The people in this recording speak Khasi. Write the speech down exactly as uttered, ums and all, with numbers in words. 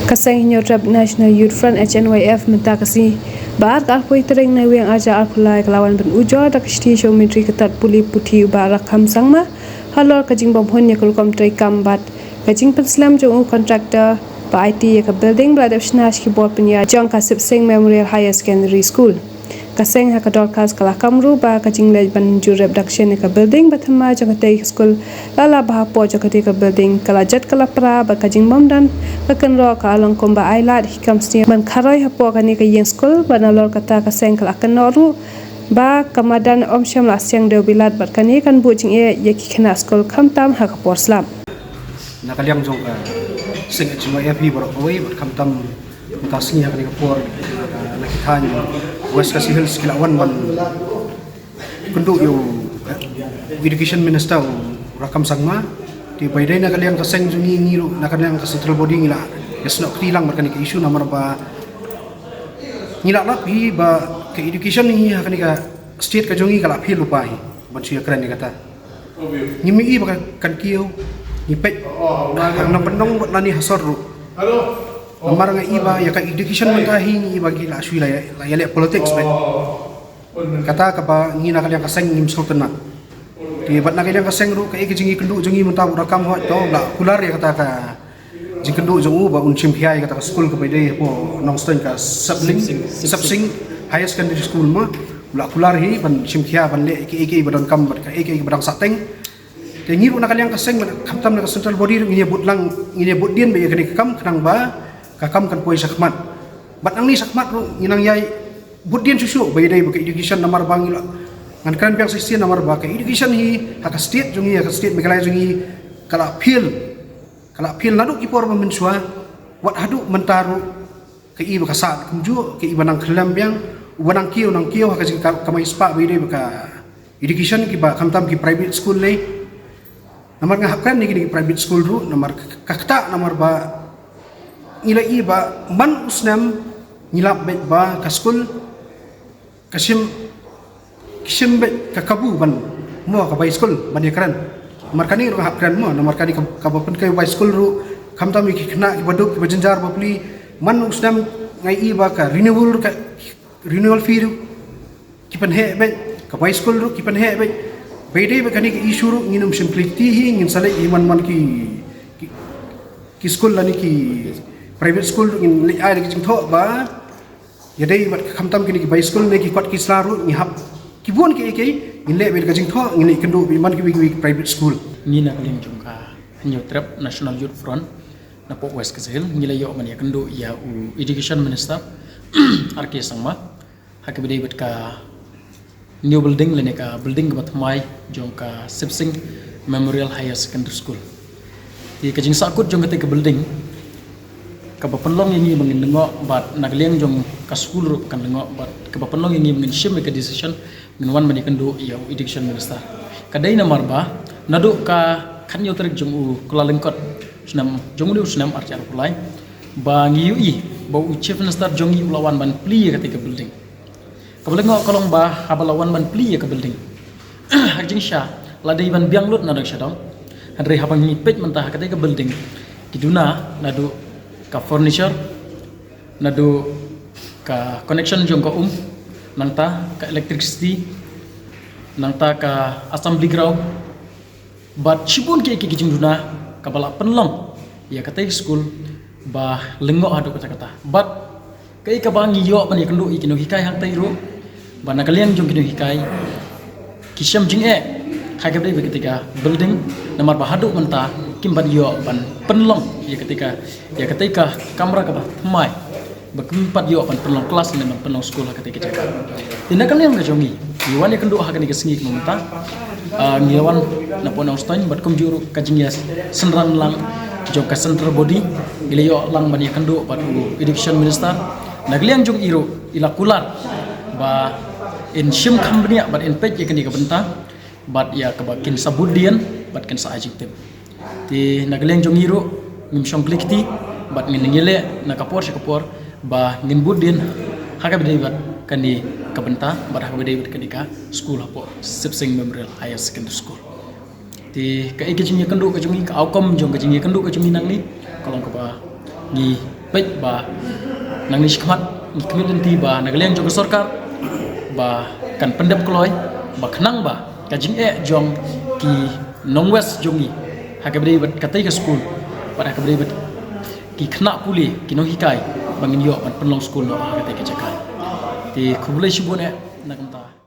Ka seng Hynñiewtrep National Youth Front, H N Y F, mynta ka sngi Baar, ka arphew tarik Naiwieng arhajar arphew lai, ka la wan ban ujor da ka shithi sha u Myntri ka tat pule puthi u Bah Rakkam Sangma halor ka jingbymhun ïa ka rukom treikam bad ka jingpynslem jong u contractor ba aiti ïa ka building ba la dep shna sha ki bor pynïaid jong ka Sip Sing Memorial Higher Secondary School. Ka seng ha ka dorkhas ka la kam ruh ba ka jingleit ban jurip dang shen ïa ka building ba thymmai jong katei ka skul la lap ba hapoh jong katei ka building ka la jot ka la pra bad ka jingbymdon ka kynroh ka la long kumba ai lad hi kam snier ban kharoi hapoh kane ka ïing skul bad nalor kata ka seng ka la kynnoh ruh ba ka madan ym shym la siang dewbilat bad kane kan buh jingeh ïa ki khynnah skul khamtam ha ka por slap. Na ka liang jong ka seng H N Y F hi baroh kawei bad khamtam mynta sngi ha kane ka por, ah, na ki thaiñ West Khasi Hills ki la wan ban kynduh ïa u, eh, Education Minister u Rakkam Sangma. Te ba ïadei na ka liang ka seng jong ngi, ngi ruh na ka liang ka central body ngi la ïasnoh kti lang bad kane ka issue namar ba ngi la lap hi ba ka education hi ha kane ka state ka jong ngi ka la fail lypa hi ban shu ïakren ïa kata. Ngim i ba kan kiew, ngi peit ha nongpynlong bad lane ha sor ruh. Namar nga i ba ïa ka education mynta hi ngi i ba ki la shu la, la ïaleh politics beit. Kata kaba ngi na ka liang ka seng ngim sngewtynnat. Te bad na ka liang ka seng ruh kaei ka jingkynduh jong ngi mynta u Rakkam hooid to la kular ïa kata ka jingkynduh jong u ba un shim khia ïa kata ka skul kaba ïadei hapoh Nongstoiñ ka Sip Sing, Sip Sing Higher Secondary School ma. U la kular hi ban shim khia ban leh kiei kiei ba donkam bad kaei kaei ba dang sahteng. Te ngi ruh na ka liang ka seng bad khamtam na ka central body ruh ngin ïa bud lang, ngin ïa bud dien ba ïa kane ka kam khnang ba ka kam kan poi shakhmat. Bad nangne shakhmat ruh ngin nang ïai bud dien shuh shuh ba ïadei bad ka education namar ba ngi la, ngan kren biang shisien namar ba ka education hi ha ka state jong ngi, ha ka state Meghalaya jong ngi ka la fail. Ka la fail naduh ki por ba mynshuwa wat haduh mynta ruh. Ka i ba ka sah kumjuh, ka i ba nang khyllem biang, uba nang kiew nang kiew ha ka jingkamai spah ba ïadei bad ka education kiba khamtam ki private school lei. Namar nga hap kren ïa kine ki private school ruh namar ka, ka ktah namar ba ngi la i ba man u snem ngi lap beit ba ka skul ka shim, ka shim beit ka kabu ban mo ka bai skul ban ïakren. Namar kane ruh nga hap kren mo, namar kane ka, kaba pynkai bai skul ruh khamtam ïa ki khynnah kiba duk kiba jynjar bapli. Man u snem nga i ba ka renewal, ka renewal fee ruh ki pynheh beit, ka bai skul ruh ki pynheh beit. Ba ïadei bad kane ka issue ruh ngin ym shim kli kti hi, ngin sa leit hi man man ki, ki, ki skul lane ki private school ruh ngin leit ai da ki jingthoh ba ïadei bad khamtam kine ki bai skul ne ki kot ki sla ruh ngi hap ki bun kiei kiei, ngin leh beit ka jingthoh, ngin leit kynduh beit man kiwei kiwei ki private school. Ngi na ka liang jong ka Hynñiewtrep National Youth Front napoh West Khasi Hills ngi la ïoh ban ïakynduh ïa u Education Minister R K Sangma ha kaba ïadei bad ka new building lane ka building kaba thymmai jong ka Sip Sing Memorial Higher Secondary School. Te ka jingsahkut jong katei ka building kaba pynlong ïa ngi ba ngin lyngngoh bad na ka liang jong ka skul ruh kan lyngngoh bad kaba pynlong ïa ngi ba ngin shim ïa ka decision ngin wan ban ïakynduh ïa u Education Minister. Ka dei namar ba naduh ka khathynñiew tarik jong u Kyllalyngkot snem, jong une u snem arhajar arphew lai ba ngi ïohi ba u Chief Minister jong ngi u la wan ban plie ïa katei ka building. Kaba lyngngoh ka long ba haba la wan ban plie ïa ka building ha ka jingshisha la dei ban biang lut na dong sha dong. Hynrei haba ngi peit mynta ha katei ka building ki duna naduh ka furniture, naduh ka connection jong ka um, nangta ka electricity, nangta ka assembly ground, bad shibun kiei kiei ki jingduna kaba la pynlong ïa katei ka skul ba lyngngoh haduh katta katta. Bad kaei kaba ngi ïoh ban ïakynduh ïa ki nonghikai hangtei ruh ba na ka liang jong ki nonghikai ki shem jingeh ha kaba ïadei bad katei ka building namar ba haduh mynta kim pat ïoh ban pynlong ïa katei ka, ïa katei ka kamra kaba thymmai. Ba kim pat ïoh ban pynlong klas ne ban pynlong skul ha katei ka jaka. Te na ka liang ka jong ngi ngi wan ïakynduh ha kane ka sngi kaba mynta. Ah, ngi wan napoh Nongstoiñ bad kumjuh ruh ka jingïasynran lang jong ka central body ngi la ïoh lang ban ïakynduh bad u Education Minister. Na ka liang jong i ruh i la kular ba in shim kham bniah bad in peit ïa kane ka bynta bad ïa kaba kin sa bud dien bad kin sa ai jingtip. Te na ka liang jong ngi ruh ngim shong kli kti bad ngin nang ïaleh na ka por sha ka por ba ngin bud dien ha kaba ïadei bad kane ka bynta bad ha kaba ïadei bad kane ka skul hapoh Sip Sing Memorial Higher Secondary School. Te kaei ka jingïakynduh ka jong ngi, ka outcome jong ka jingïakynduh ka jong ngi nangne ka long kaba ngi Peit ba nangne shakhmat ngi khmih lynti ba na ka liang jong ka sorkar ba kan pyndep kloi ba khnang ba ka jingeh jong ki nong West jong ngi ha kaba ïadei bad katei ka skul bad ha kaba ïadei bad ki khynnah pule, ki nonghikai ba ngin ïoh ban pynlong skul noh ha katei ka jaka. Te khublei shibun eh na ka bynta.